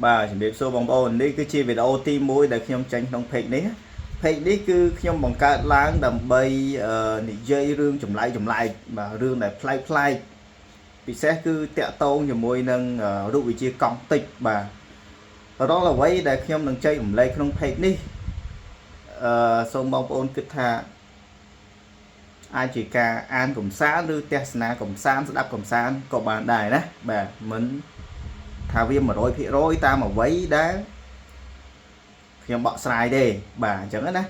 បាទជំរាបសួរបងប្អូននេះគឺជាវីដេអូទី1ដែលខ្ញុំចេញក្នុង page នេះ page នេះគឺខ្ញុំបង្កើតឡើងដើម្បីនិយាយរឿងចម្លែកចម្លែកបាទរឿងដែលប្លែកប្លែកពិសេសគឺតាក់ទងជាមួយនឹងរូបវិទ្យាកង់តិចបាទរាល់អ្វីដែលខ្ញុំនឹងចែករំលែកក្នុង page នេះសូមបងប្អូនគិតថាអាចជាការអានកំសាន្តឬទស្សនាកំសាន្តស្ដាប់កំសាន្តក៏បានដែរណាបាទមិនថាវា100%តាមអ្វីដែលខ្ញុំបកស្រាយទេបាទអញ្ចឹងណា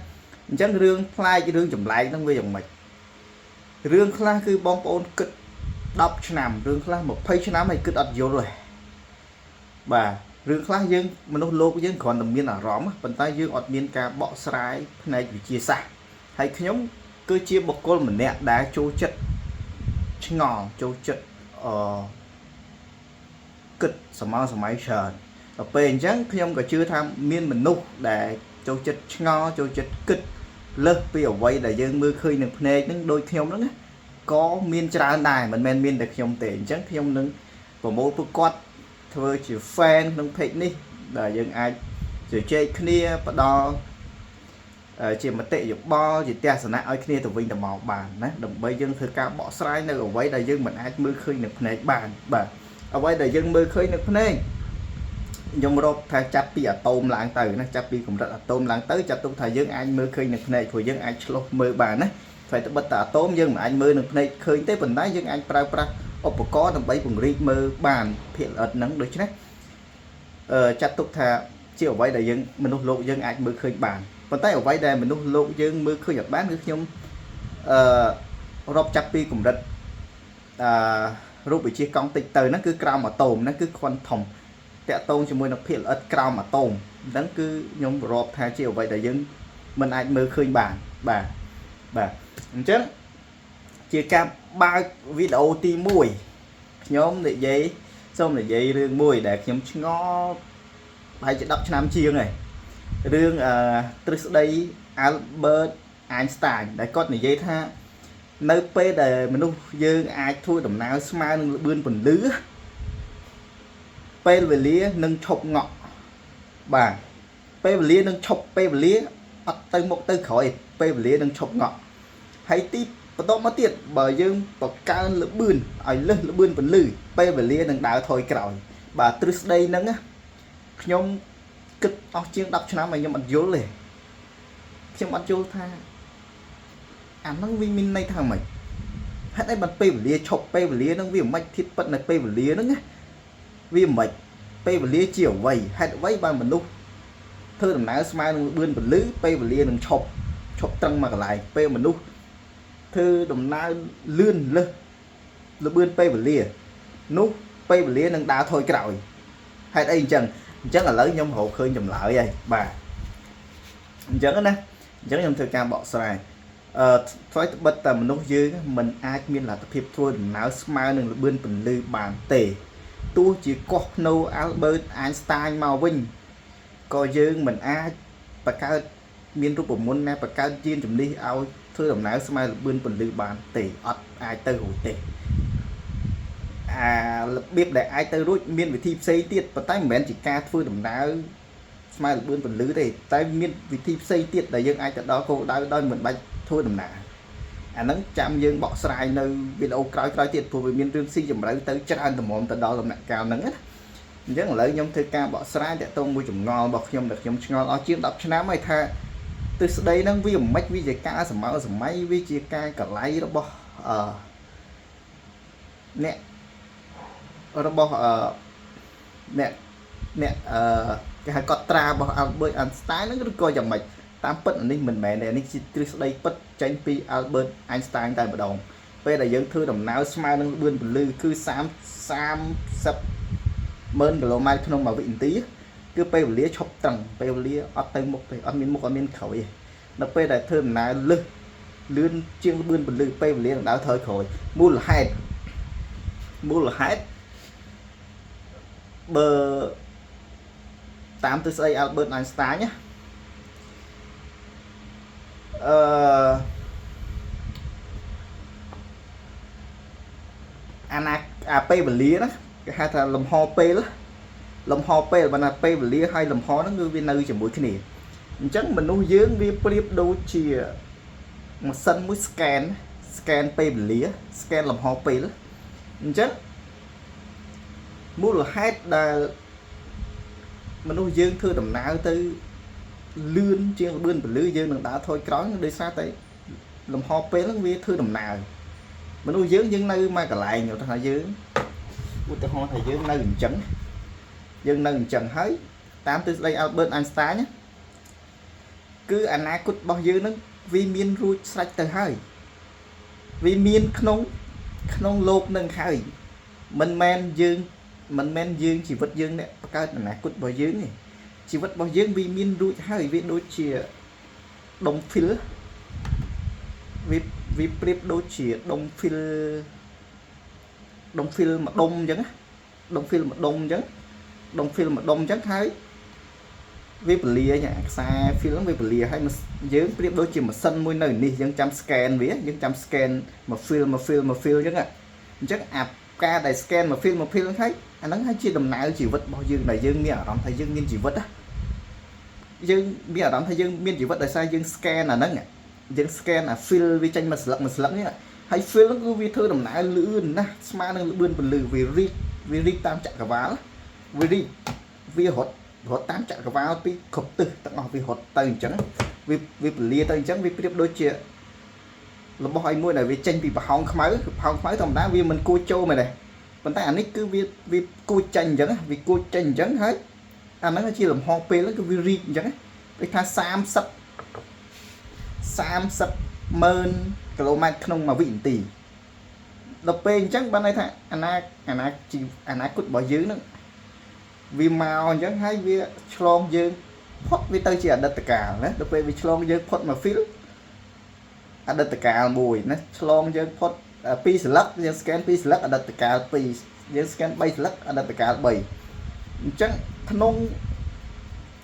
អញ្ចឹងរឿងប្លែករឿងចម្លែកហ្នឹងវាយ៉ាងម៉េចរឿងខ្លះគឺបងប្អូនគិត10ឆ្នាំរឿងខ្លះ20ឆ្នាំហើយគិតអត់យល់ទេបាទរឿងខ្លះយើងមនុស្សលោកយើងគ្រាន់តែមានអារម្មណ៍ប៉ុន្តែយើងអត់មានការបកស្រាយផ្នែកវិទ្យាសាស្ត្រហើយខ្ញុំគឺជាបុគ្គលម្នាក់ដែលចូលចិត្តឆ្ងល់ចូលចិត្តអឺគិតសម័យសម័យច្រើនដល់ពេលអញ្ចឹងខ្ញុំក៏ជឿថាមានមនុស្សដែលចូលចិត្តឆ្ងល់ចូលចិត្តគិតលើសពីអ្វីដែលយើងមើលឃើញនឹងភ្នែកហ្នឹងដូចខ្ញុំហ្នឹងណាក៏មានច្រើនដែរមិនមែនមានតែខ្ញុំទេអញ្ចឹងខ្ញុំនឹងប្រមូលពួកគាត់ធ្វើជា fan ក្នុង page នេះដែលយើងអាចជជែកគ្នាផ្ដល់ជាមតិយោបល់ជាទស្សនៈឲ្យគ្នាទៅវិញទៅមកបានណាដើម្បីយើងធ្វើការបកស្រាយនៅអ្វីដែលយើងមិនអាចមើលឃើញនឹងភ្នែកបានបាទអ្វីដែលយើងមើលឃើញនឹងភ្នែកខ្ញុំរាប់ថាចាប់ពីអាតូមឡើងទៅណាចាប់ពីកម្រិតអាតូមឡើងទៅចាត់ទុកថាយើងអាចមើលឃើញនឹងភ្នែកព្រោះយើងអាចឆ្លុះមើលបានណាថ្លៃត្បិតតែអាតូមយើងមិនអាចមើលនឹងភ្នែកឃើញទេប៉ុន្តែយើងអាចប្រើប្រាស់ឧបករណ៍ដើម្បីពង្រីកមើលបានភាគល្អិតហ្នឹងដូច្នេះអឺចាត់ទុកថាជាអ្វីដែលយើងមនុស្សលោកយើងអាចមើលឃើញបានប៉ុន្តែអ្វីដែលមនុស្សលោកយើងមើលឃើញអត់បានគឺខ្ញុំអឺរាប់ចាប់ពីកម្រិតអឺរូបវិទ្យាកង់តិចទៅហ្នឹងគឺក្រោមអាតូមហ្នឹងគឺ quantum តាក់ទងជាមួយនឹងភាគល្អិតក្រោមអាតូមហ្នឹងគឺខ្ញុំរាប់ថាជាអ្វីដែលយើងមិនអាចមើលឃើញបានបាទបាទអញ្ចឹងជាការបើកវីដេអូទី1ខ្ញុំនិយាយសូមនិយាយរឿងមួយដែលខ្ញុំឆ្ងល់ប្រហែលជា10ឆ្នាំជាងហើយរឿងអឺទ្រឹស្ដី Albert Einstein ដែលគាត់និយាយថានៅពេលដែលមនុស្សយើងអាចធ្វើដំណើរស្មើនឹងល្បឿនពន្លឺពេលវេលានឹងឈប់ងក់បាទពេលវេលានឹងឈប់ពេលវេលាអត់ទៅមុខទៅក្រោយពេលវេលានឹងឈប់ងក់ហើយទីបន្តមកទៀតបើយើងបង្កើនល្បឿនឲ្យលើសល្បឿនពន្លឺពេលវេលានឹងដើរថយក្រោយបាទទ្រឹស្ដីហ្នឹងណាខ្ញុំគិតអស់ជាង10ឆ្នាំហើយខ្ញុំអត់យល់ទេខ្ញុំអត់យល់ថាអាហ្នឹងវាមានន័យថាម៉េចហេតុអីបានពេលវេលាឈប់ពេលវេលាហ្នឹងវាមិនធៀបពិតនៅពេលវេលាហ្នឹងណាវាមិនពេលវេលាជាអ្វីហេតុអ្វីបានមនុស្សធ្វើដំណើរស្មើនឹងលឿនពន្លឺពេលវេលានឹងឈប់ឈប់ត្រឹងមកកន្លែងពេលមនុស្សធ្វើដំណើរលឿនលើសលបឿនពេលវេលានោះពេលវេលានឹងដើរថយក្រោយហេតុអីអញ្ចឹងអញ្ចឹងឥឡូវខ្ញុំរកឃើញចម្លើយហើយបាទអញ្ចឹងណាអញ្ចឹងខ្ញុំធ្វើការបកស្រាយអឺថ្លៃត្បិតតែមនុស្សយើងមិនអាចមានលទ្ធភាពធ្វើដំណើរស្មើនឹងលបឿនពន្លឺបានទេទោះជាកោះភ្នោ Albert Einstein មកវិញក៏យើងមិនអាចបង្កើតមានរូបមន្តណាបង្កើតយានជំនិះឲ្យធ្វើដំណើរស្មើលបឿនពន្លឺបានទេអត់អាចទៅរួចទេអារបៀបដែលអាចទៅរួចមានវិធីផ្សេងទៀតប៉ុន្តែមិនមែនជាការធ្វើដំណើរស្មើលបឿនពន្លឺទេតែមានវិធីផ្សេងទៀតដែលយើងអាចទៅដល់គោលដៅដោយមិនបាច់ធ្វើដំណើរអាហ្នឹងចាំយើងបកស្រាយនៅវីដេអូក្រោយៗទៀតព្រោះវាមានរឿងស៊ីជម្រៅទៅច្រើនតម្រាំទៅដល់ដំណាក់កាលហ្នឹងណាអញ្ចឹងឥឡូវខ្ញុំធ្វើការបកស្រាយតាក់ទងមួយចម្ងល់របស់ខ្ញុំដែលខ្ញុំឆ្ងល់អស់ជាង10ឆ្នាំហើយថាទិសដីហ្នឹងវាមិនវាជាការសម័យសម័យវាជាការកលៃរបស់អឺអ្នករបស់អឺអ្នកអ្នកអឺគេហៅកត់ត្រារបស់ Albert Einstein ហ្នឹងឬក៏យ៉ាងម៉េចតាមពិតអានេះមិនមែនទេនេះជាទ្រឹស្ដីពិតចេញពី Albert Einstein តែម្ដងពេលដែលយើងធ្វើដំណើរស្មើនឹងលឿនពន្លឺគឺ30 30ម៉ឺនគីឡូម៉ែត្រក្នុងមួយវិនាទីគឺពេលវេលាឈប់ត្រឹងពេលវេលាអត់ទៅមុខទេអត់មានមុខអត់មានក្រោយទេដល់ពេលដែលធ្វើដំណើរលឹះលឿនជាងលឿនពន្លឺពេលវេលានឹងដើរថយក្រោយមូលហេតុមូលហេតុបើតាមទិសដី Albert Einstein ណាអឺអាណាអាពេលវេលាណាគេហៅថាលំហពេល លំហពេលបើណាពេលវេលាហើយលំហហ្នឹងគឺវានៅជាមួយគ្នាអញ្ចឹងមនុស្សយើងវាប្រៀបដូចជាម៉ាស៊ីនមួយ scan ពេលវេលា scan លំហពេលអញ្ចឹងមូលហេតុដែលមនុស្សយើងធ្វើដំណើរទៅលឿនជាងល្បឿនពន្លឺយើងនឹងដើរថយក្រោយដោយសារតែលំហពេលហ្នឹងវាធ្វើដំណើរមនុស្សយើងយើងនៅមកកន្លែងឧទាហរណ៍យើងឧទាហរណ៍ថាយើងនៅអញ្ចឹងយើងនៅអញ្ចឹងហើយតាមទិសដី Albert Einstein ណាគឺអនាគតរបស់យើងហ្នឹងវាមានរួចស្រេចទៅហើយវាមានក្នុងក្នុងលោកនឹងហើយមិនមែនយើងមិនមែនយើងជីវិតយើងអ្នកបង្កើតអនាគតរបស់យើងទេជីវិតរបស់យើងវាមានរួចហើយវាដូចជាដុំ film វាវាប្រៀបដូចជាដុំ film ដុំ film មួយដុំអញ្ចឹងណាដុំ film មួយដុំអញ្ចឹងដុំ film មួយដុំអញ្ចឹងហើយវាពលាញខ្សែ film វាពលាហើយយើងប្រៀបដូចជាម៉ាស៊ីនមួយនៅនេះយើងចាំ scan វាយើងចាំ scan មួយ film មួយ film មួយ film អញ្ចឹងអញ្ចឹងអាការដែល scan មួយ film មួយ film ហ្នឹងហើយអាហ្នឹងហើយជាដំណើរជីវិតរបស់យើងដែលយើងមានអារម្មណ៍ថាយើងមានជីវិតណាយើងមានអារម្មណ៍ថាយើងមានជីវិតដោយសារយើង scan អាហ្នឹងយើង scan អា film វាចេញមួយស្លឹកមួយស្លឹកនេះហើយ film ហ្នឹងគឺវាធ្វើដំណើរលឿនណាស់ស្មើនឹងល្បឿនពន្លឺវារីកវារីកតាមចក្រវាលវារីកវារត់រត់តាមចក្រវាលពីគ្រប់ទិសទាំងអស់វារត់ទៅអញ្ចឹងវាវាពលាទៅអញ្ចឹងវាប្រៀបដូចជារបស់អីមួយដែលវាចេញពីប្រហោងខ្មៅប្រហោងខ្មៅធម្មតាវាមិនគួចចូលមែនទេប៉ុន្តែអានេះគឺវាវាគួចចេញអញ្ចឹងវាគួចចេញអញ្ចឹងហើយអាហ្នឹងជាលំហពេលហ្នឹងគឺវារីកអញ្ចឹងដូចថា30 30ម៉ឺនគីឡូម៉ែត្រក្នុងមួយវិនាទីដល់ពេលអញ្ចឹងបានន័យថាអាណាអាណាជីអនាគតរបស់យើងហ្នឹងវាមកអញ្ចឹងហើយវាឆ្លងយើងផុតវាទៅជាអតីតកាលណាដល់ពេលវាឆ្លងយើងផុតមក film អតីតកាលមួយណាឆ្លងយើងផុតពីរស្លឹកយើង scan ពីរស្លឹកអតីតកាល2យើង scan 3ស្លឹកអតីតកាល3អញ្ចឹងក្នុង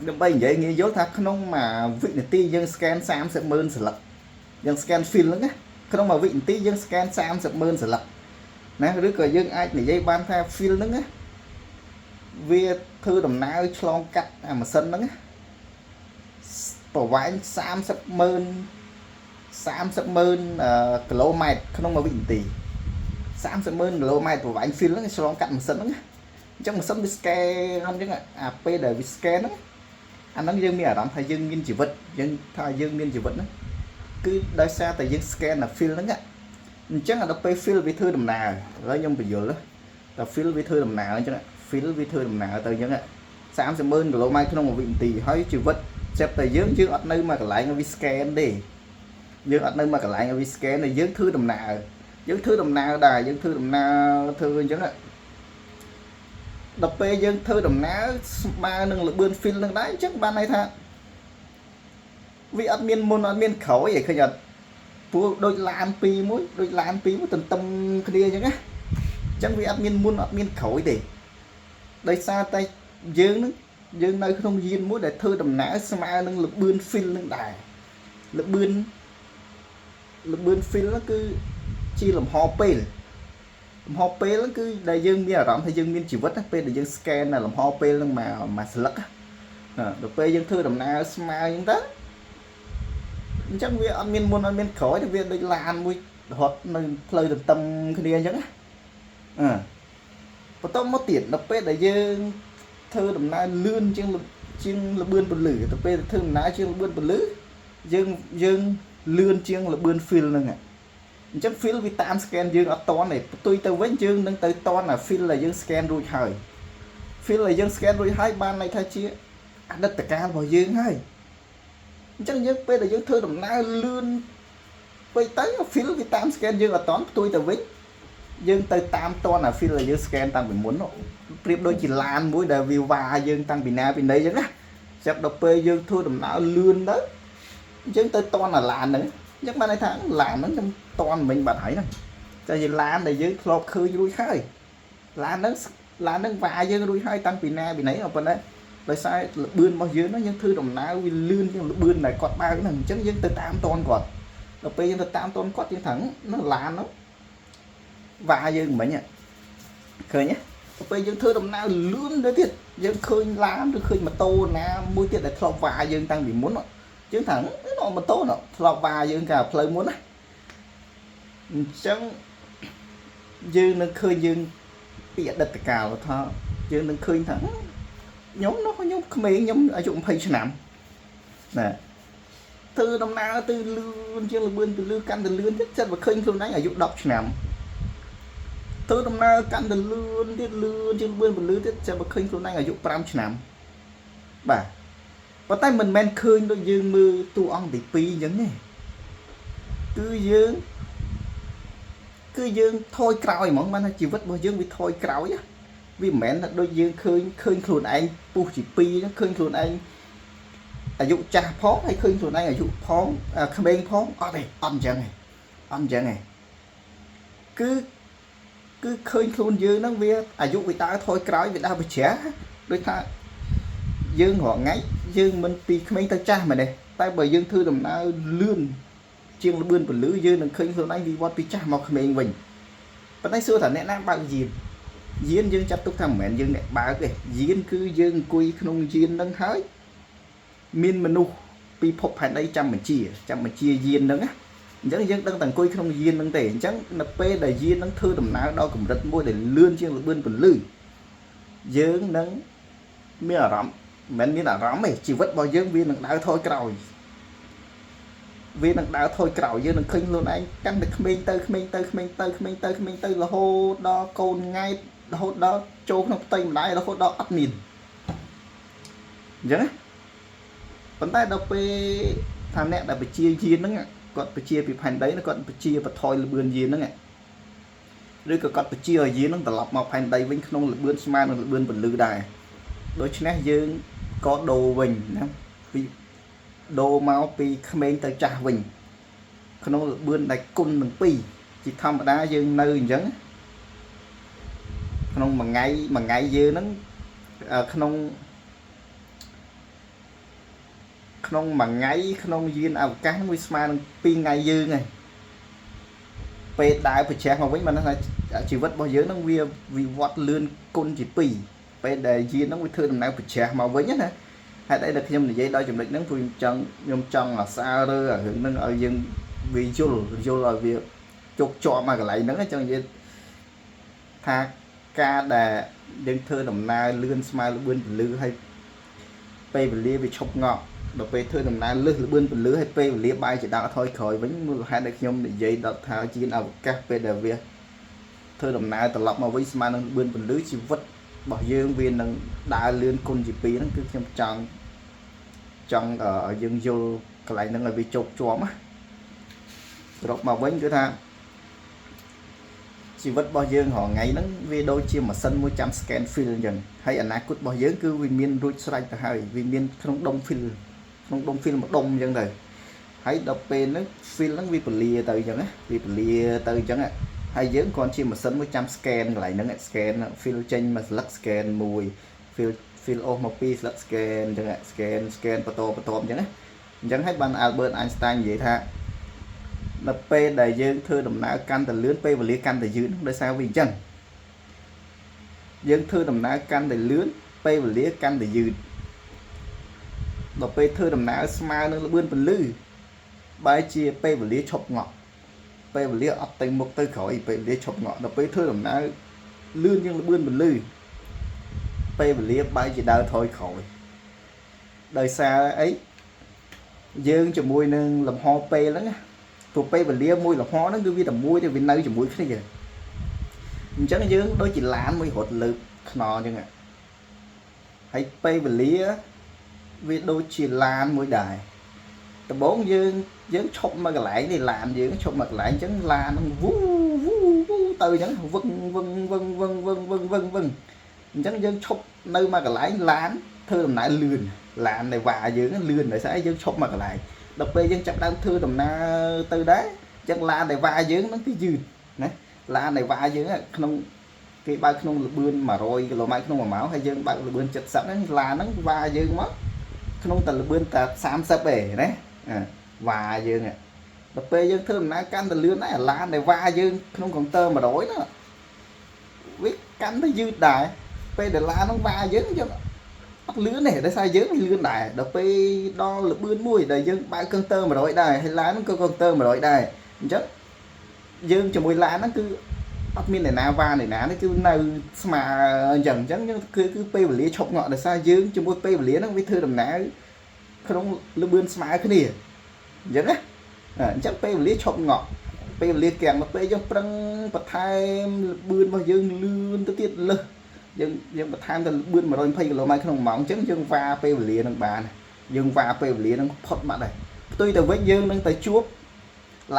ដើម្បីនិយាយងាយយល់ថាក្នុងមួយវិនាទីយើង scan 30ម៉ឺនស្លឹកយើង scan film ហ្នឹងណាក្នុងមួយវិនាទីយើង scan 30ម៉ឺនស្លឹកណាឬក៏យើងអាចនិយាយបានថា film ហ្នឹងណាវាធ្វើដំណើរឆ្លងកាត់អាម៉ាស៊ីនហ្នឹងណាប្រវែង30ម៉ឺន30ម៉ឺនគីឡូម៉ែត្រក្នុងមួយវិនាទី30ម៉ឺនគីឡូម៉ែត្រប្រវែង film ហ្នឹងឆ្លងកាត់ម៉ាស៊ីនហ្នឹងណាអញ្ចឹងម៉ាស៊ីនវា scan អញ្ចឹងអាពេលដែលវា scan ហ្នឹងអាហ្នឹងយើងមានអារម្មណ៍ថាយើងមានជីវិតយើងថាយើងមានជីវិតហ្នឹងគឺដោយសារតែយើង scan អា film ហ្នឹងអញ្ចឹងដល់ពេល film វាធ្វើដំណើរឥឡូវខ្ញុំបញ្យល់តែ film វាធ្វើដំណើរអញ្ចឹង film វាធ្វើដំណើរទៅអញ្ចឹង30ម៉ឺនគីឡូម៉ែត្រក្នុងមួយវិនាទីហើយជីវិតចាប់តែយើងយើងអត់នៅមួយកន្លែងវា scan ទេយើងអត់នៅមួយកន្លែងឲ្យវា scan ទេយើងធ្វើដំណើរយើងធ្វើដំណើរដែរយើងធ្វើដំណើរធ្វើអញ្ចឹងដល់ពេលយើងធ្វើដំណើរស្មើនឹងល្បឿន film នឹងដែរអញ្ចឹងបានន័យថាវាអត់មានមុនអត់មានក្រោយឯងឃើញអត់ព្រោះដូចឡានពីរមួយដូចឡានពីរមួយទន្ទឹមគ្នាអញ្ចឹងណាអញ្ចឹងវាអត់មានមុនអត់មានក្រោយទេដោយសារតែយើងនឹងយើងនៅក្នុងយានមួយដែលធ្វើដំណើរស្មើនឹងល្បឿន film នឹងដែរល្បឿនល្បឿន film ហ្នឹងគឺជាលំហពេលលំហពេលហ្នឹងគឺដែលយើងមានអារម្មណ៍ថាយើងមានជីវិតណាពេលដែលយើង scan លំហពេលហ្នឹងមកមួយស្លឹកដល់ពេលយើងធ្វើដំណើរស្មើអញ្ចឹងទៅអញ្ចឹងវាអត់មានមុនអត់មានក្រោយទេវាដូចឡានមួយរត់នៅផ្លូវទន្ទឹមគ្នាអញ្ចឹងណាអឺបន្តមកទៀតដល់ពេលដែលយើងធ្វើដំណើរលឿនជាងជាងល្បឿនពន្លឺទៅពេលធ្វើដំណើរជាងល្បឿនពន្លឺយើងយើងលឿនជាងល្បឿន film ហ្នឹងអញ្ចឹង film វាតាម scan យើងអត់តន់ទេផ្ទុយទៅវិញយើងនឹងទៅតន់អា film ដែលយើង scan រួចហើយ film ដែលយើង scan រួចហើយបានន័យថាជាអតីតកាលរបស់យើងហើយអញ្ចឹងយើងពេលដែលយើងធ្វើដំណើរលឿនពេកទៅ film វាតាម scan យើងអត់តន់ផ្ទុយទៅវិញយើងទៅតាមតន់អា film ដែលយើង scan តាំងពីមុននោះប្រៀបដូចជាឡានមួយដែលវាវ៉ាយើងតាំងពីណាពីណីអញ្ចឹងណាចាប់ដល់ពេលយើងធ្វើដំណើរលឿនទៅអញ្ចឹងទៅតន់អាឡានហ្នឹងអញ្ចឹងបានន័យថាឡានហ្នឹងខ្ញុំតន់មិញបាត់ហើយហ្នឹងតែជាឡានដែលយើងធ្លាប់ឃើញរួចហើយឡានហ្នឹងឡានហ្នឹងវ៉ាយើងរួចហើយតាំងពីណាពីណីប៉ុន្តែដោយសារល្បឿនរបស់យើងហ្នឹងយើងធ្វើដំណើរវាលឿនជាងល្បឿនដែលគាត់បើកហ្នឹងអញ្ចឹងយើងទៅតាមតន់គាត់ដល់ពេលយើងទៅតាមតន់គាត់យើងថាហ្នឹងឡានហ្នឹងវ៉ាយើងមិញឃើញទេ ពេលយើងធ្វើដំណើរលឿនទៅទៀតយើងឃើញឡានឬឃើញម៉ូតូណាមួយទៀតដែលធ្លាប់វ៉ាយើងតាំងពីមុនយើងថាណម៉ូតូណធ្លាប់វ៉ាយើងកាលផ្លូវមុនណាអញ្ចឹងយើងនឹងឃើញយើងពីអតីតកាលថាយើងនឹងឃើញថាខ្ញុំនោះខ្ញុំក្មេងខ្ញុំអាយុ20ឆ្នាំណាធ្វើដំណើរទៅលឿនជាងលឿនទៅលឿនកាន់តែលឿនទៀតចិត្តបើឃើញខ្លួនឯងអាយុ10ឆ្នាំធ្វើដំណើរកាន់តែលឿនទៀតលឿនជាងលឿនពលឺទៀតចាំបើឃើញខ្លួនឯងអាយុ5ឆ្នាំបាទប៉ុន្តែមិនមែនឃើញដូចយើងមើលតួអង្គទី2អញ្ចឹងទេគឺយើងថយក្រោយហ្មងបានថាជីវិតរបស់យើងវាថយក្រោយវាមិនមែនថាដូចយើងឃើញឃើញខ្លួនឯងពុះជា2ហ្នឹងឃើញខ្លួនឯងអាយុចាស់ផងហើយឃើញខ្លួនឯងអាយុផងក្មេងផងអត់ទេអត់អញ្ចឹងទេអត់អញ្ចឹងទេគឺឃើញខ្លួនយើងហ្នឹងវាអាយុវាដើរថយក្រោយវាដើរប្រជ្រះដូចថាយើងរាល់ថ្ងៃយើងមិនពីក្មេងទៅចាស់មែនទេតែបើយើងធ្វើដំណើរលឿនជាងលបឿនពលឺយើងនឹងឃើញខ្លួនឯងវិវត្តពីចាស់មកក្មេងវិញប៉ុន្តែសួរថាអ្នកណាបើកយានយានយើងចាត់ទុកថាមិនមែនយើងអ្នកបើកទេយានគឺយើងអង្គុយក្នុងយានហ្នឹងហើយមានមនុស្សពីភពផែនដីចាំបញ្ជាចាំបញ្ជាយានហ្នឹងណាអញ្ចឹងយើងដឹងតែអង្គុយក្នុងយានហ្នឹងទេអញ្ចឹងនៅពេលដែលយានហ្នឹងធ្វើដំណើរដល់កម្រិតមួយដែលលឿនជាងល្បឿនពន្លឺយើងនឹងមានអារម្មណ៍មិនមែនមានអារម្មណ៍ទេជីវិតរបស់យើងវានឹងដើរថយក្រោយវានឹងដើរថយក្រោយយើងនឹងឃើញខ្លួនឯងកាន់តែក្មេងទៅក្មេងទៅក្មេងទៅក្មេងទៅក្មេងទៅរហូតដល់កូនង៉ែតរហូតដល់ចូលក្នុងផ្ទៃម្ដាយរហូតដល់អត់មានអញ្ចឹងណាប៉ុន្តែដល់ពេលថាអ្នកដែលបជាយានហ្នឹងគាត់បជាពីផែនដីគាត់បជាបន្ថយល្បឿនយានហ្នឹងឬក៏គាត់បជាឲ្យយានហ្នឹងត្រឡប់មកផែនដីវិញក្នុងល្បឿនស្មើនឹងល្បឿនពន្លឺដែរដូច្នេះយើងក៏ដូរវិញណាពីដូរមកពីក្មេងទៅចាស់វិញក្នុងល្បឿនដែលគុណនឹង2ជាធម្មតាយើងនៅអញ្ចឹងក្នុងមួយថ្ងៃមួយថ្ងៃយើងហ្នឹងក្នុងក្នុងមួយថ្ងៃក្នុងយានអវកាសហ្នឹងវាស្មើនឹង2ថ្ងៃយើងហើយពេលដើរប្រច្រាស់មកវិញបានថាជីវិតរបស់យើងហ្នឹងវាវិវត្តលឿនគុណជា2ពេលដែលយានហ្នឹងវាធ្វើដំណើរប្រច្រាស់មកវិញណាហេតុអីដែលខ្ញុំនិយាយដល់ចំណុចហ្នឹងព្រោះខ្ញុំចង់អាសារើរឿងហ្នឹងឲ្យយើងវាយល់យល់ឲ្យវាជោគជាប់មកកន្លែងហ្នឹងចង់និយាយថាការដែលយើងធ្វើដំណើរលឿនស្មើល្បឿនពលឺហើយពេលវេលាវាឈប់ងក់ដល់ពេលធ្វើដំណើរលឹះល្បឿនពលឺហើយពេលវេលាបែរជាដើរថយក្រោយវិញមូលហេតុដែលខ្ញុំនិយាយដល់ថាយានអវកាសពេលដែលវាធ្វើដំណើរត្រឡប់មកវិញស្មើនឹងល្បឿនពលឺជីវិតរបស់យើងវានឹងដើរលឿនគុណជា2ហ្នឹងគឺខ្ញុំចង់ចង់ឲ្យយើងយល់កន្លែងហ្នឹងឲ្យវាជោគជាំណាសរុបមកវិញគឺថាជីវិតរបស់យើងរាល់ថ្ងៃហ្នឹងវាដូចជាម៉ាស៊ីនមួយចាំ scan file អញ្ចឹងហើយអនាគតរបស់យើងគឺវាមានរួចស្រេចទៅហើយវាមានក្នុងដុំ file ក្នុងដុំ file មួយដុំអញ្ចឹងទៅហើយដល់ពេលហ្នឹង file ហ្នឹងវាពលាទៅអញ្ចឹងណាវាពលាទៅអញ្ចឹងហើយយើងគ្រាន់ជាម៉ាស៊ីនមួយចាំ scan កន្លែងហ្នឹង scan file ចេញមួយស្លឹក scan មួយ file file អូសមកពីរស្លឹក scan អញ្ចឹង scan scan បន្តបន្តអញ្ចឹងណាអញ្ចឹងហើយបាន Albert Einstein និយាយថានៅពេលដែលយើងធ្វើដំណើរកាន់តែលឿនពេលវេលាកាន់តែយឺតដោយសារវាអញ្ចឹងយើងធ្វើដំណើរកាន់តែលឿនពេលវេលាកាន់តែយឺតដល់ពេលធ្វើដំណើរស្មើនឹងល្បឿនពន្លឺបែរជាពេលវេលាឈប់ងក់ពេលវេលាអត់ទៅមុខទៅក្រោយពេលវេលាឈប់ងក់ដល់ពេលធ្វើដំណើរលឿនជាងល្បឿនពន្លឺពេលវេលាបែរជាដើរថយក្រោយដោយសារអីយើងជាមួយនឹងលំហពេលហ្នឹងណាព្រោះពេលវេលាមួយលំហហ្នឹងគឺវាតែមួយទេវានៅជាមួយគ្នាអញ្ចឹងយើងដូចជាឡានមួយរត់លើខ្នល់អញ្ចឹងហើយពេលវេលាវាដូចជាឡានមួយដែរដំបូងយើងយើងឈប់មកកន្លែងនេះឡានយើងឈប់មកកន្លែងអញ្ចឹងឡានហ្នឹងវូវូវូទៅអញ្ចឹងវឹងវឹងវឹងវឹងវឹងវឹងវឹងវឹងអញ្ចឹងយើងឈប់នៅមកកន្លែងឡានធ្វើដំណើរលឿនឡាននៃវ៉ាយើងលឿនដោយសារយើងឈប់មកកន្លែងដល់ពេលយើងចាប់ដើមធ្វើដំណើរទៅដែរអញ្ចឹងឡាននៃវ៉ាយើងហ្នឹងគឺយឺតណាឡាននៃវ៉ាយើងក្នុងគេបើកក្នុងល្បឿន100គីឡូម៉ែត្រក្នុង1ម៉ោងហើយយើងបើកល្បឿន70ហ្នឹងឡានហ្នឹងវ៉ាយើងមកក្នុងតែល្បឿនតែ30ទេណាវ៉ាយើងដល់ពេលយើងធ្វើដំណើរកាន់តែលឿនដែរឡានដែលវ៉ាយើងក្នុងកុងទ័រ100ហ្នឹងវា កាន់តែយឺតដែរពេលដែលឡានហ្នឹងវ៉ាយើងយើងអត់លឿនទេដោយសារយើងវាលឿនដែរដល់ពេលដល់លបឿនមួយដែលយើងបើកកុងទ័រ100ដែរហើយឡានហ្នឹងក៏កុងទ័រ100ដែរអញ្ចឹងយើងជាមួយឡានហ្នឹងគឺអត់មានអ្នកណាវ៉ាអ្នកណានេះគឺនៅស្មើអញ្ចឹងអញ្ចឹងយើងគឺពេលវេលាឈប់ងក់ដោយសារយើងជាមួយពេលវេលាហ្នឹងវាធ្វើដំណើរក្នុងលបឿនស្មើគ្នាអញ្ចឹងណាអញ្ចឹងពេលវេលាឈប់ងក់ពេលវេលាគាំងមកពេលយើងប្រឹងបន្ថែមលបឿនរបស់យើងលឿនទៅទៀតលើសយើងយើងបន្ថែមទៅលបឿន120គីឡូម៉ែត្រក្នុងម៉ោងអញ្ចឹងយើងវ៉ាពេលវេលានឹងបានយើងវ៉ាពេលវេលានឹងផុតបាត់ហើយផ្ទុយទៅវិញយើងនឹងទៅជួប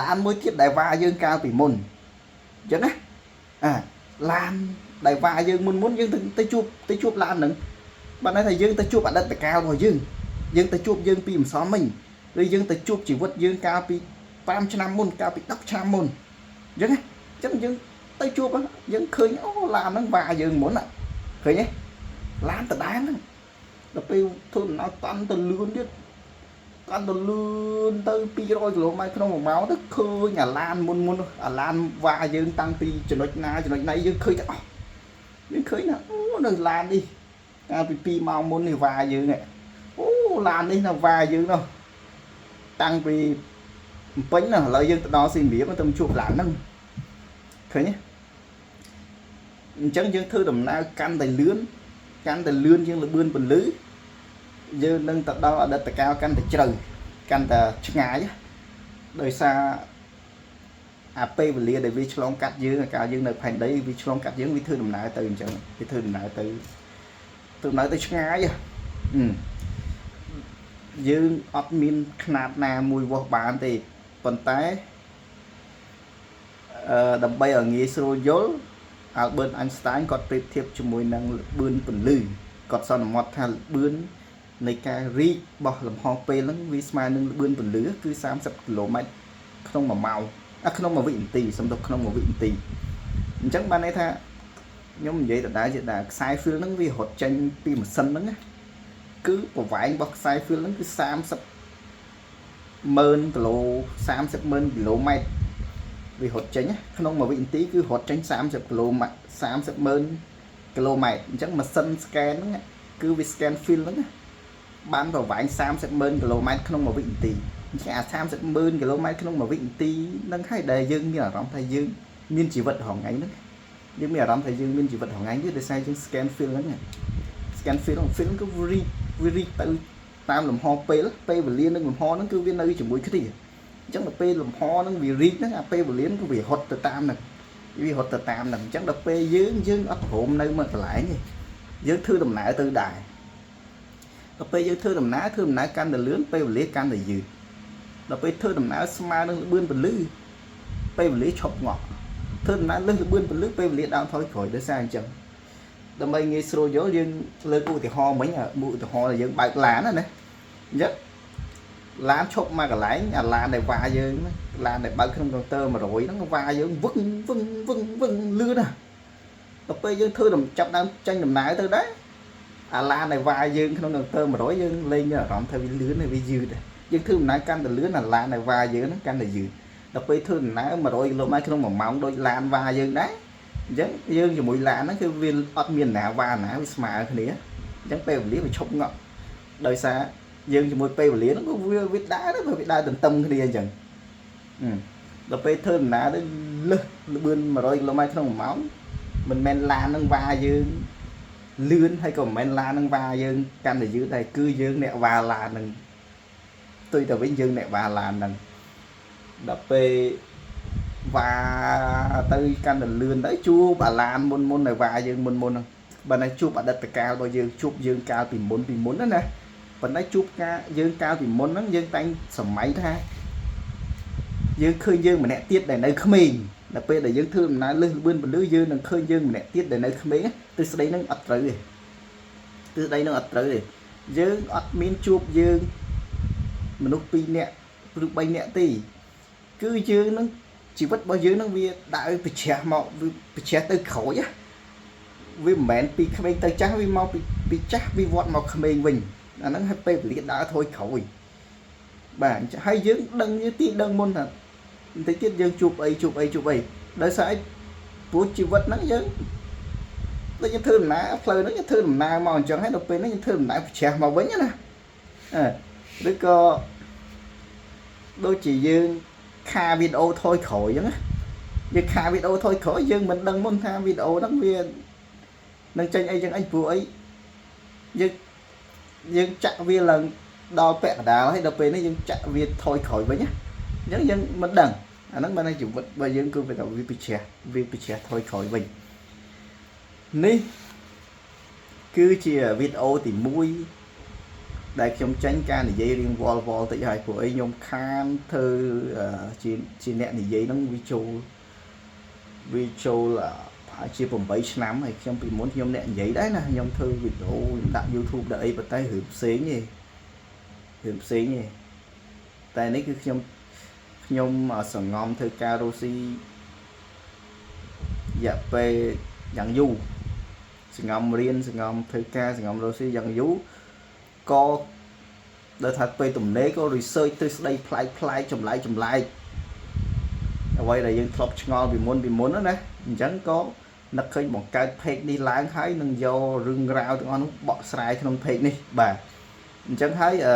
ឡានមួយទៀតដែលវ៉ាយើងកាលពីមុនអញ្ចឹងណាអាឡានដែលវ៉ាយើងមុនមុនយើងទៅជួបទៅជួបឡានហ្នឹងបានន័យថាយើងទៅជួបអតីតកាលរបស់យើងយើងទៅជួបយើងពីម្សិលមិញឬយើងទៅជួបជីវិតយើងកាលពី5ឆ្នាំមុនកាលពី10ឆ្នាំមុនអញ្ចឹងណាអញ្ចឹងយើងទៅជួបយើងឃើញអូឡានហ្នឹងវ៉ាយើងមុនឃើញទេឡានដដែលហ្នឹងដល់ពេលធ្វើដំណើរតាន់ទៅលឿនទៀតកាន់ទៅលឿនទៅ200គីឡូម៉ែត្រក្នុង1ម៉ោងទៅឃើញអាឡានមុនមុនអាឡានវ៉ាយើងតាំងពីចំណុចណាចំណុចណីយើងឃើញទាំងអស់យើងឃើញណាអូនៅឡាននេះកាលពី2ម៉ោងមុននេះវ៉ាយើងអូឡាននេះនៅវ៉ាយើងនោះតាំងពីពេញណាឥឡូវយើងទៅដល់សៀមរាបទៅជួបឡានហ្នឹងឃើញទេអញ្ចឹងយើងធ្វើដំណើរកាន់តែលឿនកាន់តែលឿនជាងលបឿនពន្លឺយើងនឹងទៅដល់អតីតកាលកាន់តែជ្រៅកាន់តែឆ្ងាយដោយសារអាពេលវេលាដែលវាឆ្លងកាត់យើងកាលយើងនៅផែនដីវាឆ្លងកាត់យើងវាធ្វើដំណើរទៅអញ្ចឹងវាធ្វើដំណើរទៅធ្វើដំណើរទៅឆ្ងាយយើងអត់មានខ្នាតណាមួយវាស់បានទេប៉ុន្តែអឺដើម្បីឲ្យងាយស្រួលយល់ Albert Einstein គាត់ប្រៀបធៀបជាមួយនឹងល្បឿនពន្លឺគាត់សន្មត់ថាល្បឿននៃការរីករបស់លំហពេលហ្នឹងវាស្មើនឹងល្បឿនពន្លឺគឺ30គីឡូម៉ែត្រក្នុង1ម៉ោងអាក្នុង1វិនាទីសំដៅក្នុង1វិនាទីអញ្ចឹងបានន័យថាខ្ញុំនិយាយដដែលជាដែរខ្សែ field ហ្នឹងវារត់ចេញពីម៉ាស៊ីនហ្នឹងណាគឺប្រវែងរបស់ខ្សែ field ហ្នឹងគឺ30ម៉ឺនគីឡូ30ម៉ឺនគីឡូម៉ែត្រវារត់ចេញក្នុងមួយវិនាទីគឺរត់ចេញ30គីឡូម៉ែត្រ30ម៉ឺនគីឡូម៉ែត្រអញ្ចឹងម៉ាស៊ីន scan ហ្នឹងគឺវា scan field ហ្នឹងបានប្រវែង30ម៉ឺនគីឡូម៉ែត្រក្នុងមួយវិនាទីអញ្ចឹងអា30ម៉ឺនគីឡូម៉ែត្រក្នុងមួយវិនាទីហ្នឹងហើយដែលយើងមានអារម្មណ៍ថាយើងមានជីវិតរាល់ថ្ងៃហ្នឹងយើងមានអារម្មណ៍ថាយើងមានជីវិតរាល់ថ្ងៃគឺដោយសារយើង scan field ហ្នឹង scan field ហ្នឹង field គឺវារីកវារីកទៅតាមលំហពេលពេលវេលានិងលំហហ្នឹងគឺវានៅជាមួយគ្នាអញ្ចឹងដល់ពេលលំហហ្នឹងវារីកហ្នឹងអាពេលវេលាគឺវារត់ទៅតាមហ្នឹងវារត់ទៅតាមហ្នឹងអញ្ចឹងដល់ពេលយើងយើងអត់ព្រមនៅមួយកន្លែងទេយើងធ្វើដំណើរទៅដែរដល់ពេលយើងធ្វើដំណើរធ្វើដំណើរកាន់តែលឿនពេលវេលាកាន់តែយឺតដល់ពេលធ្វើដំណើរស្មើនឹងល្បឿនពន្លឺពេលវេលាឈប់ងក់ធ្វើដំណើរលើសល្បឿនពន្លឺពេលវេលាដើរថយក្រោយដោយសារអញ្ចឹងដើម្បីងាយស្រួលយល់យើងលើកឧទាហរណ៍មិញឧទាហរណ៍ដែលយើងបើកឡានណាណាអញ្ចឹងឡានឈប់មកកន្លែងអាឡានដែលវ៉ាយើងឡានដែលបើកក្នុងកុងទ័រ100ហ្នឹងវ៉ាយើងវឹងវឹងវឹងវឹងលឿនណាដល់ពេលយើងធ្វើចាប់ដើមចេញដំណើរទៅដែរអាឡានដែលវ៉ាយើងក្នុងកុងទ័រ100យើងលែងមានអារម្មណ៍ថាវាលឿនហើយវាយឺតយើងធ្វើដំណើរកាន់តែលឿនអាឡានដែលវ៉ាយើងហ្នឹងកាន់តែយឺតដល់ពេលធ្វើដំណើរ100គីឡូម៉ែត្រក្នុង1ម៉ោងដូចឡានវ៉ាយើងដែរអញ្ចឹងយើងជាមួយឡានហ្នឹងគឺវាអត់មានណាវ៉ាណាវាស្មើគ្នាអញ្ចឹងពេលវេលាវាឈប់ងក់ដោយសារយើងជាមួយពេលវេលាហ្នឹងក៏វាវាដើរដែរវាដើរទន្ទឹមគ្នាអញ្ចឹងដល់ពេលធ្វើដំណើរទៅលឹះលបឿន100គីឡូម៉ែត្រក្នុង1ម៉ោងមិនមែនឡានហ្នឹងវ៉ាយើងលឿនហើយក៏មិនមែនឡានហ្នឹងវ៉ាយើងកាន់តែយឺតដែរគឺយើងអ្នកវ៉ាឡានហ្នឹងផ្ទុយទៅវិញយើងអ្នកវ៉ាឡានហ្នឹងដល់ពេលវ៉ាទៅកាន់តែលឿនទៅជួបអាឡានមុនមុនដែលវ៉ាយើងមុនមុនហ្នឹងបើតែជួបអតីតកាលរបស់យើងជួបយើងកាលពីមុនពីមុនណាណាប៉ុន្តែជួបការយើងកាលពីមុនហ្នឹងយើងតែងសម័យថាយើងឃើញយើងម្នាក់ទៀតដែលនៅក្មេងដល់ពេលដែលយើងធ្វើដំណើរលឹះលបឿនពលឺយើងនឹងឃើញយើងម្នាក់ទៀតដែលនៅក្មេងទិសស្ដីហ្នឹងអត់ត្រូវទេទិសស្ដីហ្នឹងអត់ត្រូវទេយើងអត់មានជួបយើងមនុស្ស2នាក់ឬ3នាក់ទេគឺយើងនឹងជីវិតរបស់យើងនឹងវាដើរប្រឆាស់មកវាប្រឆាស់ទៅក្រោយណាវាមិនមែនពីក្មេងទៅចាស់វាមកពីចាស់វាវត្តមកក្មេងវិញអាហ្នឹងឲ្យពេលវេលាដើរថយក្រោយបាទហើយយើងដឹងយើងទីដឹងមុនថាបន្តិចទៀតយើងជួបអីជួបអីជួបអីដោយសារអីព្រោះជីវិតហ្នឹងយើង ដូចយើងធ្វើដំណើរផ្លូវហ្នឹងយើងធ្វើដំណើរមកអញ្ចឹងហើយដល់ពេលហ្នឹងយើងធ្វើដំណើរប្រច្រាស់មកវិញណាអឺឬក៏ដូចជាយើងខាវីដេអូថយក្រោយអញ្ចឹងណាយើងខាវីដេអូថយក្រោយយើងមិនដឹងមុនថាវីដេអូហ្នឹងវានឹងចេញអីចឹងអីព្រោះអីយើងយើងចាក់វាឡើងដល់ពាក់កណ្ដាលហើយដល់ពេលនេះយើងចាក់វាថយក្រោយវិញណាអញ្ចឹងយើងមិនដឹងអាហ្នឹងបានតែជីវិតរបស់យើងគឺវាថាវាប្រច្រាស់វាប្រច្រាស់ថយក្រោយវិញនេះគឺជាវីដេអូទី1ដែលខ្ញុំចេញការនិយាយរៀងវល់វល់តិចហើយព្រោះអីខ្ញុំខានធ្វើជាអ្នកនិយាយហ្នឹងវាចូលប្រហែលជា8ឆ្នាំហើយខ្ញុំពីមុនខ្ញុំអ្នកនិយាយដែរណាខ្ញុំធ្វើវីដេអូខ្ញុំដាក់ YouTube ដាក់អីប៉ុន្តែរឿងផ្សេងទេរឿងផ្សេងទេតែនេះគឺខ្ញុំសង្ងំធ្វើការរស់ស៊ីរយៈពេលយ៉ាងយូរសង្ងំរៀនសង្ងំធ្វើការសង្ងំរស់ស៊ីយ៉ាងយូរក៏ដល់ថាពេលទំនេរក៏ research ទ្រឹស្ដីប្លែកប្លែកចម្លែកចម្លែកអ្វីដែលយើងធ្លាប់ឆ្ងល់ពីមុនពីមុនណាអញ្ចឹងក៏នឹកឃើញបង្កើត page នេះឡើងហើយនឹងយករឿងរ៉ាវទាំងអស់នោះបកស្រាយក្នុង page នេះបាទអញ្ចឹងហើយអឺ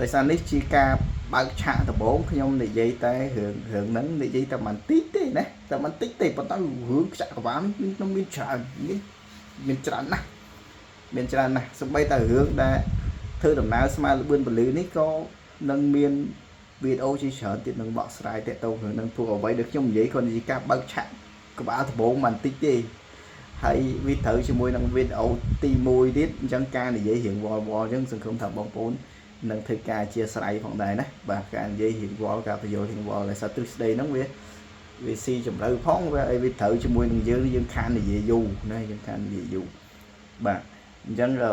ដោយសារនេះជាការបើកឆាកដំបូងខ្ញុំនិយាយតែរឿងរឿងហ្នឹងនិយាយតែបន្តិចទេណាតែបន្តិចទេប៉ុន្តែរឿងខ្ចាក់កវ៉ានេះមានក្នុងមានច្រើនមានមានច្រើនណាស់មានច្រើនណាស់សម្បីតែរឿងដែលធ្វើដំណើរស្មើលបឿនពលឺនេះក៏នឹងមានវីដេអូជាច្រើនទៀតនឹងបកស្រាយតាក់ទងរឿងហ្នឹងព្រោះអ្វីដែលខ្ញុំនិយាយគ្រាន់តែជាការបើកឆាកក្បាលដំបូងបន្តិចទេហើយវាត្រូវជាមួយនឹងវីដេអូទី1ទៀតអញ្ចឹងការនិយាយរៀងវល់វល់អញ្ចឹងសង្ឃឹមថាបងប្អូននឹងធ្វើការអធិស្ឋានផងដែរណាបាទការនិយាយរៀងវល់ការបញ្យល់រៀងវល់ដោយសារទ្រឹស្ដីហ្នឹងវាវាស៊ីជម្រៅផងវាអីវាត្រូវជាមួយនឹងយើងយើងខាននិយាយយូរណាយើងខាននិយាយយូរបាទអញ្ចឹងអឺ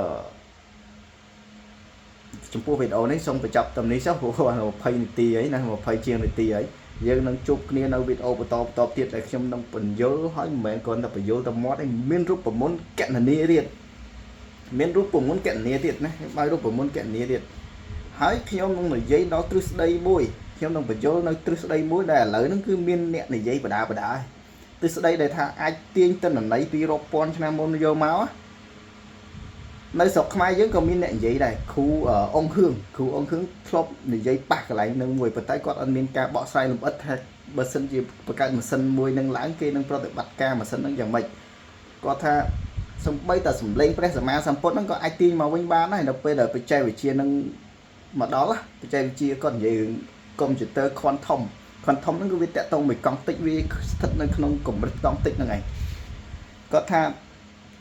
ចំពោះវីដេអូនេះសូមបញ្ចប់ត្រឹមនេះចុះព្រោះ20នាទីហើយណា20ជាងនាទីហើយយើងនឹងជួបគ្នានៅវីដេអូបន្តបន្តទៀតដែលខ្ញុំនឹងបញ្យល់ហើយមិនមែនគ្រាន់តែបញ្យល់តែមាត់ឯងមានរូបមន្តកណនាទៀតមានរូបមន្តកណនាទៀតណាបើរូបមន្តកណនាទៀតហើយខ្ញុំនឹងនិយាយដល់ទ្រឹស្ដីមួយខ្ញុំនឹងបញ្យល់នៅទ្រឹស្ដីមួយដែលឥឡូវហ្នឹងគឺមានអ្នកនិយាយបដាបដាទ្រឹស្ដីដែលថាអាចទាញទិន្នន័យពីរាប់ពាន់ឆ្នាំមុនយកមកនៅស្រុកខ្មែរយើងក៏មានអ្នកនិយាយដែរគ្រូអង្គហឿងគ្រូអង្គហឿងធ្លាប់និយាយប៉ះកន្លែងនឹងមួយប៉ុន្តែគាត់អត់មានការបកស្រាយលម្អិតថាបើសិនជាបង្កើតម៉ាស៊ីនមួយនឹងឡើងគេនឹងប្រតិបត្តិការម៉ាស៊ីននឹងយ៉ាងម៉េចគាត់ថាសំបីតែសំលេងព្រះសម្មាសម្ពុទ្ធហ្នឹងក៏អាចទាញមកវិញបានដែរនៅពេលដែលបច្ចេកវិទ្យានឹងមកដល់បច្ចេកវិទ្យាគាត់និយាយរឿងកុំព្យូទ័រ quantum quantum ហ្នឹងគឺវាតាក់ទងមួយកង់តិចវាស្ថិតនៅក្នុងកម្រិតកង់តិចហ្នឹងឯងគាត់ថា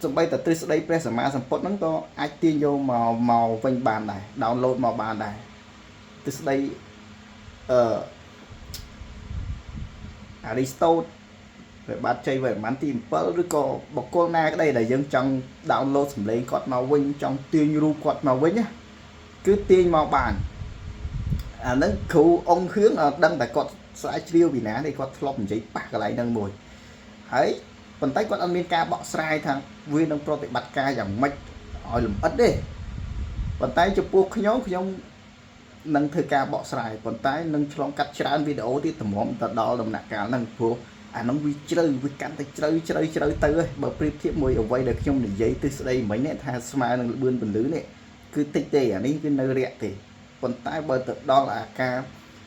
សម្បីតែទ្រឹស្ដីព្រះសម្មាសម្ពុទ្ធហ្នឹងក៏អាចទាញយកមកមកវិញបានដែរ download មកបានដែរទ្រឹស្ដីអឺអារីស្តូតព្រះបាទជ័យវរ្ម័នទី7ឬក៏បុគ្គលណាក្តីដែលយើងចង់ download សំឡេងគាត់មកវិញចង់ទាញរូបគាត់មកវិញណាគឺទាញមកបានអាហ្នឹងគ្រូអង្គហឿងអត់ដឹងតែគាត់ស្រាវជ្រាវពីណាទេគាត់ធ្លាប់និយាយប៉ះកន្លែងហ្នឹងមួយហើយប៉ុន្តែគាត់អត់មានការបកស្រាយថាវានឹងប្រតិបត្តិការយ៉ាងម៉េចឲ្យលម្អិតទេប៉ុន្តែចំពោះខ្ញុំខ្ញុំនឹងធ្វើការបកស្រាយប៉ុន្តែនឹងឆ្លងកាត់ច្រើនវីដេអូទៀតតម្រាំទៅដល់ដំណាក់កាលហ្នឹងព្រោះអាហ្នឹងវាជ្រៅវាកាន់តែជ្រៅជ្រៅជ្រៅទៅហើយបើប្រៀបធៀបមួយអ្វីដែលខ្ញុំនិយាយទិស្ដីមិញនេះថាស្មើនឹងលបឿនពន្លឺនេះគឺតិចទេអានេះគឺនៅរាក់ទេប៉ុន្តែបើទៅដល់អាការ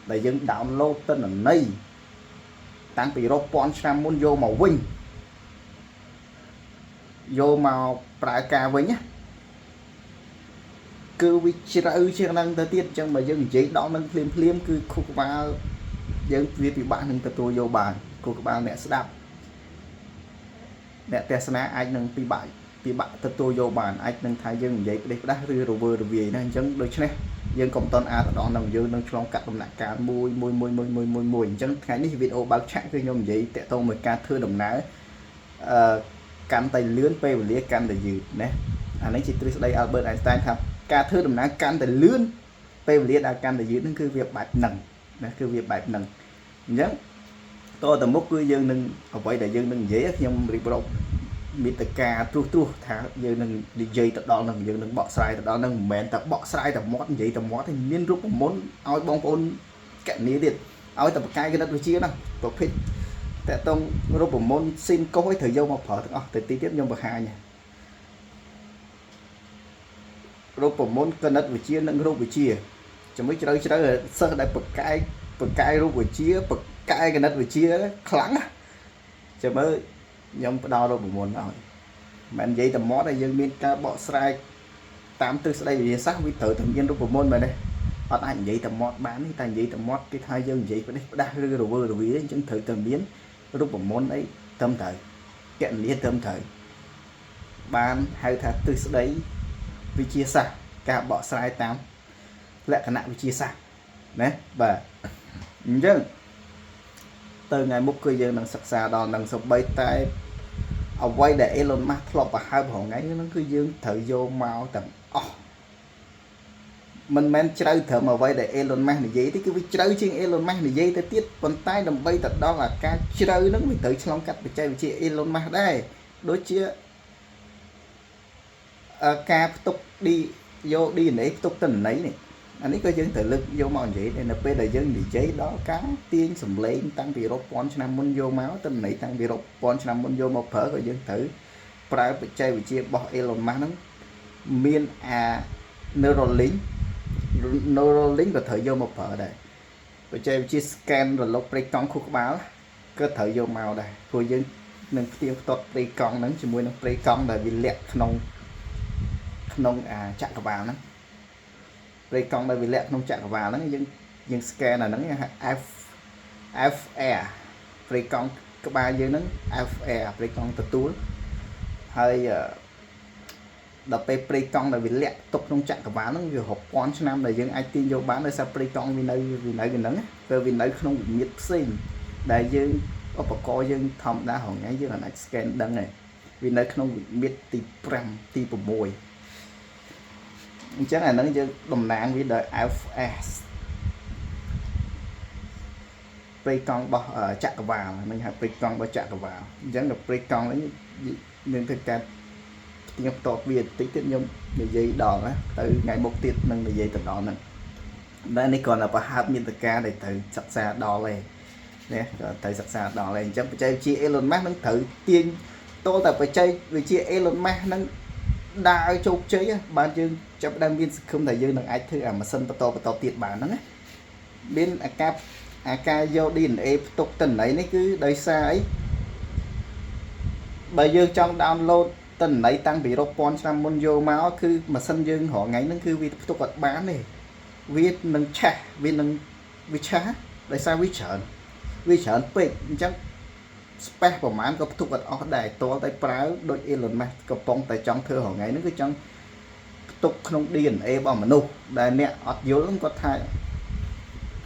ដែលយើង download ទិន្នន័យតាំងពីរាប់ពាន់ឆ្នាំមុនយកមកវិញយកមកប្រើការវិញណាគឺវាជ្រៅជាងហ្នឹងទៅទៀតអញ្ចឹងបើយើងនិយាយដល់នឹងភ្លាមភ្លាមគឺខួរក្បាលយើងវាពិបាកនឹងទទួលយកបានខួរក្បាលអ្នកស្ដាប់អ្នកទស្សនាអាចនឹងពិបាកពិបាកទទួលយកបានអាចនឹងថាយើងនិយាយផ្ដេសផ្ដាស់ឬរវើរវាយណាអញ្ចឹងដូច្នេះយើងកុំតន់អាទៅដល់នឹងយើងនឹងឆ្លងកាត់ដំណាក់កាលមួយមួយមួយមួយមួយមួយមួយអញ្ចឹងថ្ងៃនេះវីដេអូបើកឆាកគឺខ្ញុំនិយាយតាក់ទងមួយការធ្វើដំណើរអឺកាន់តែលឿនពេលវេលាកាន់តែយឺតណាអានេះជាទ្រឹស្ដី Albert Einstein ថាការធ្វើដំណើរកាន់តែលឿនពេលវេលាដែលកាន់តែយឺតហ្នឹងគឺវាបែបហ្នឹងណាគឺវាបែបហ្នឹងអញ្ចឹងតទៅមុខគឺយើងនឹងអ្វីដែលយើងនឹងនិយាយខ្ញុំរៀបរាប់មេតការត្រួសត្រាសថាយើងនឹងនិយាយទៅដល់នឹងយើងនឹងបកស្រាយទៅដល់នឹងមិនមែនតែបកស្រាយតែមាត់និយាយតែមាត់ទេមានរូបមន្តឲ្យបងប្អូនកណនីទៀតឲ្យតែបកាយគណិតវិទ្យាណាប្រភេទ តកតងរូបមន្តស៊ីនកុសអីត្រូវយកមកប្រើទាំងអស់ទៅទីទៀតខ្ញុំបង្ហាញរូបមន្តគណិតវិទ្យានិងរូបវិទ្យាជាមួយជ្រៅជ្រៅសិស្សដែលបកកាយបកកាយរូបវិទ្យាបកកាយគណិតវិទ្យាខ្លាំងណាចាំមើលខ្ញុំផ្ដល់រូបមន្តឲ្យមិននិយាយតែមាត់តែយើងមានការបកស្រាយតាមទិសស្ដីវិទ្យាសាស្ត្រវាត្រូវតែមានរូបមន្តមែនទេអត់អាចនិយាយតែមាត់បានទេតែនិយាយតែមាត់គេថាយើងនិយាយផ្ដេសផ្ដាស់ឬរវើរវាយអញ្ចឹងត្រូវតែមានរូបមន្តអីត្រឹមត្រូវកណនីត្រឹមត្រូវបានហៅថាទិសស្ដីវិទ្យាសាស្ត្រការបកស្រាយតាមលក្ខណៈវិទ្យាសាស្ត្រណាបាទអញ្ចឹងទៅថ្ងៃមុខគឺយើងនឹងសិក្សាដល់នឹងសម្បីតែអ្វីដែល Elon Musk ធ្លាប់ប្រហើបរាល់ថ្ងៃហ្នឹងគឺយើងត្រូវយកមកទាំងអស់មិនមែនជ្រៅត្រឹមអ្វីដែល Elon Musk និយាយទេគឺវាជ្រៅជាង Elon Musk និយាយទៅទៀតប៉ុន្តែដើម្បីទៅដល់អាការជ្រៅហ្នឹងវាត្រូវឆ្លងកាត់បច្ចេកវិទ្យា Elon Musk ដែរដូចជាការផ្ទុក D យក DNA ផ្ទុកទិន្នន័យនេះអានេះក៏យើងត្រូវលើកយកមកនិយាយដែរនៅពេលដែលយើងនិយាយដល់ការទាញសម្លេងតាំងពីរាប់ពាន់ឆ្នាំមុនយកមកទិន្នន័យតាំងពីរាប់ពាន់ឆ្នាំមុនយកមកប្រើក៏យើងត្រូវប្រើបច្ចេកវិទ្យារបស់ Elon Musk ហ្នឹងមានអា Neuralink Neuralink ក៏ត្រូវយកមកប្រើដែរបច្ចេកវិទ្យា scan រលកប្រេកង់ខួរក្បាលក៏ត្រូវយកមកដែរព្រោះយើងនឹងផ្ទៀងផ្ទាត់ប្រេកង់ហ្នឹងជាមួយនឹងប្រេកង់ដែលវាលាក់ក្នុងក្នុងអាចក្រវាលហ្នឹងប្រេកង់ដែលវាលាក់ក្នុងចក្រវាលហ្នឹងយើងយើង scan អាហ្នឹងគេហៅ FR ប្រេកង់ក្បាលយើងហ្នឹង FR ប្រេកង់ទទួលហើយដល់ពេលប្រេកង់ដែលវាលាក់ទុកក្នុងចក្រវាលហ្នឹងវារាប់ពាន់ឆ្នាំដែលយើងអាចទាញយកបានដោយសារប្រេកង់វានៅហ្នឹងពេលវានៅក្នុងវិមាត្រផ្សេងដែលយើងឧបករណ៍យើងធម្មតារាល់ថ្ងៃយើងអាច scan ដឹងទេវានៅក្នុងវិមាត្រទី5ទី6អញ្ចឹងអាហ្នឹងយើងតំណាងវាដោយ FS ប្រេកង់របស់ចក្រវាលហ្នឹងហៅប្រេកង់របស់ចក្រវាលអញ្ចឹងដល់ប្រេកង់នេះនឹងធ្វើការផ្ទៀងផ្ទាត់វាបន្តិចទៀតខ្ញុំនិយាយដល់ណាទៅថ្ងៃមុខទៀតនឹងនិយាយទៅដល់ហ្នឹងតែនេះគ្រាន់តែប្រហើបមានតការដែលត្រូវសិក្សាដល់ឯងណាក៏ត្រូវសិក្សាដល់ឯងអញ្ចឹងបច្ចេកវិទ្យា Elon Musk នឹងត្រូវទាញតតែបច្ចេកវិទ្យា Elon Musk នឹងដើរជោគជ័យបានយើងចាប់ផ្ដើមមានសង្ឃឹមថាយើងនឹងអាចធ្វើអាម៉ាស៊ីនបន្តបន្តទៀតបានហ្នឹងណាមានអាការអាការយក DNA ផ្ទុកទិន្នន័យនេះគឺដោយសារអីបើយើងចង់ download ទិន្នន័យតាំងពីរាប់ពាន់ឆ្នាំមុនយកមកគឺម៉ាស៊ីនយើងរាល់ថ្ងៃហ្នឹងគឺវាផ្ទុកអត់បានទេវានឹងឆេះវានឹងវាឆេះដោយសារវាច្រើនវាច្រើនពេកអញ្ចឹង space ប្រហែលក៏ផ្ទុកអត់អស់ដែរតលតែប្រើដូច Elon Musk កំពុងតែចង់ធ្វើរាល់ថ្ងៃហ្នឹងគឺចង់ផ្ទុកក្នុង DNA របស់មនុស្សដែលអ្នកអត់យល់ហ្នឹងគាត់ថា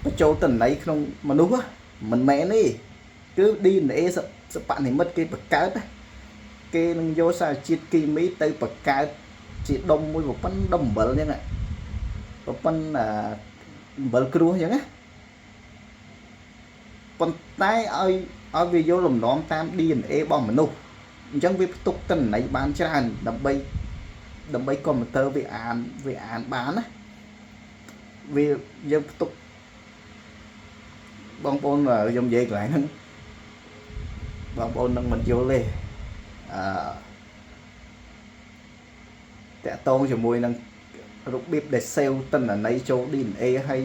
បញ្ចូលទិន្នន័យក្នុងមនុស្សមិនមែនទេគឺ DNA សបនិមិត្តគេបង្កើតគេនឹងយកសារជាតិគីមីទៅបង្កើតជាដុំមួយប្រព័ន្ធដុំអំបិលអញ្ចឹងប្រព័ន្ធអំបិលគ្រោះអញ្ចឹងណាប៉ុន្តែឲ្យឲ្យវាយកលំនាំតាម DNA របស់មនុស្សអញ្ចឹងវាផ្ទុកទិន្នន័យបានច្រើនដើម្បីដើម្បីកុំព្យូទ័រវាអានវាអានបានណាវាយើងផ្ទុកបងប្អូនខ្ញុំនិយាយកន្លែងហ្នឹងបងប្អូននឹងមិនយល់ទេអឺតាក់តងជាមួយនឹងរបៀបដែល save ទិន្នន័យចូល DNA ហើយ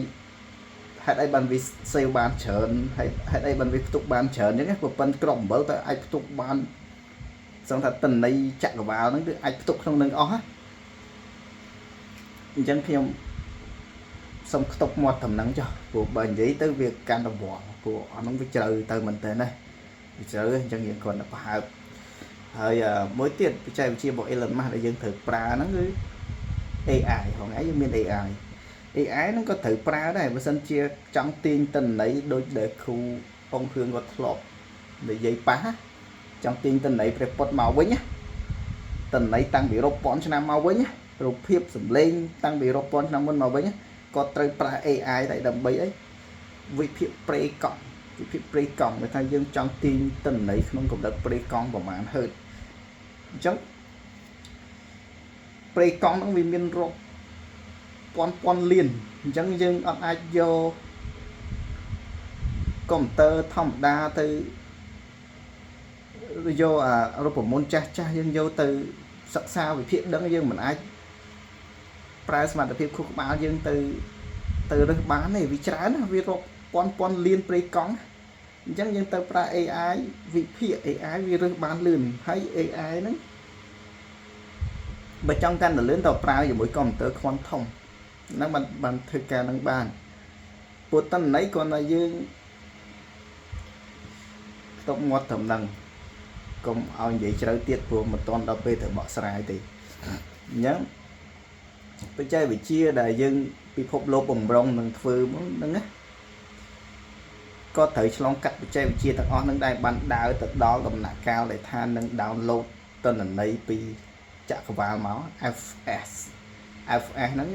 ហេតុអីបានវា save បានច្រើនហើយហេតុអីបានវាផ្ទុកបានច្រើនអញ្ចឹងណាប៉ុន្តែក្របអំបិលទៅអាចផ្ទុកបានសឹងថាទិន្នន័យចក្រវាលហ្នឹងគឺអាចផ្ទុកក្នុងនឹងអស់ណាអញ្ចឹងខ្ញុំសុំខ្ទប់មាត់តំណឹងចុះព្រោះបើនិយាយទៅវាកាន់តែវល់ព្រោះអាហ្នឹងវាជ្រៅទៅមែនតើណាវាជ្រៅអញ្ចឹងយើងគ្រាន់តែប្រហើបហើយមួយទៀតបច្ចេកវិទ្យារបស់ Elon Musk ដែលយើងត្រូវប្រើហ្នឹងគឺ AI ហងៃយើងមាន AI AI ហ្នឹងក៏ត្រូវប្រើដែរបើសិនជាចង់ទាញទិន្នន័យដូចដែលគ្រូអង្គហឿងគាត់ធ្លាប់និយាយប៉ះចង់ទាញទិន្នន័យព្រះពុទ្ធមកវិញណាទិន្នន័យតាំងពីរាប់ពាន់ឆ្នាំមកវិញរូបភាពសម្លេងតាំងពីរាប់ពាន់ឆ្នាំមុនមកវិញគាត់ត្រូវប្រើ AI ដែរដើម្បីអីវិភាគប្រេកង់វិភាគប្រេកង់ដែលថាយើងចង់ទាញទិន្នន័យក្នុងកម្រិតប្រេកង់ប្រហែលហឺតអញ្ចឹងប្រេកង់ហ្នឹងវាមានរាប់ពាន់ពាន់លានអញ្ចឹងយើងអត់អាចយកកុំព្យូទ័រធម្មតាទៅ យកអារូបមន្តចាស់ចាស់យើងយកទៅសិក្សាវិភាគដឹងយើងមិនអាចប្រើសមត្ថភាពខួរក្បាលយើងទៅទៅរើសបានទេវាច្រើនណាស់វារាប់ពាន់ពាន់លានប្រេកង់អញ្ចឹងយើងទៅប្រើ AI វិភាគ AI វារើសបានលឿនហើយ AI ហ្នឹងបើចង់កាន់តែលឿនតើប្រើជាមួយកុំព្យូទ័រ quantum ហ្នឹងបានបានធ្វើការហ្នឹងបានព្រោះតន័យគ្រាន់តែយើងខ្ទប់មាត់ត្រឹមហ្នឹងកុំឲ្យនិយាយជ្រៅទៀតព្រោះមិនទាន់ដល់ពេលត្រូវបកស្រាយទេអញ្ចឹងបច្ចេកវិទ្យាដែលយើងពិភពលោកបំរុងនឹងធ្វើមកហ្នឹងណាក៏ត្រូវឆ្លងកាត់បច្ចេកវិទ្យាទាំងអស់ហ្នឹងដែរបានដើរទៅដល់ដំណាក់កាលដែលថានឹង download ទិន្នន័យពីចក្រវាលមក FS FS ហ្នឹង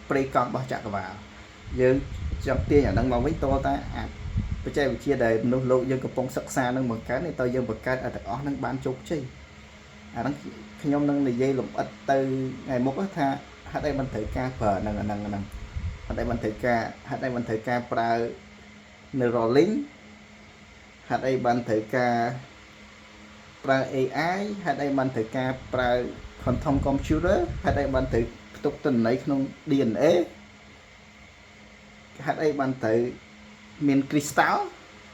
ប្រេកង់របស់ចក្រវាលយើងចង់ទាញអាហ្នឹងមកវិញតតែអាបច្ចេកវិទ្យាដែលមនុស្សលោកយើងកំពុងសិក្សានឹងបង្កើតនេះតើយើងបង្កើតឲ្យទាំងអស់ហ្នឹងបានជោគជ័យអាហ្នឹងខ្ញុំនឹងនិយាយលម្អិតទៅថ្ងៃមុខថាហេតុអីមិនត្រូវការប្រើហ្នឹងអាហ្នឹងហ្នឹងហេតុអីមិនត្រូវការហេតុអីមិនត្រូវការប្រើ Neuralink ហេតុអីបានត្រូវការប្រើ AI ហេតុអីបានត្រូវការប្រើ quantum computer ហេតុអីបានត្រូវផ្ទុកទិន្នន័យក្នុង DNA ហេតុអីបានត្រូវមាន crystal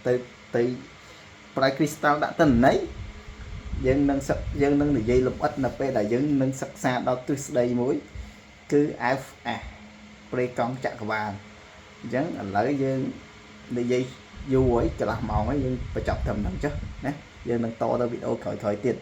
ទៅទៅប្រើ crystal ដាក់ទិន្នន័យយើងនឹងសិកយើងនឹងនិយាយលម្អិតនៅពេលដែលយើងនឹងសិក្សាដល់ទ្រឹស្ដីមួយគឺ FS ប្រេកង់ចក្រវាលអញ្ចឹងឥឡូវយើងនិយាយយូរហើយកន្លះម៉ោងហើយយើងបញ្ចប់ត្រឹមហ្នឹងចុះណាយើងនឹងតទៅវីដេអូក្រោយៗទៀត។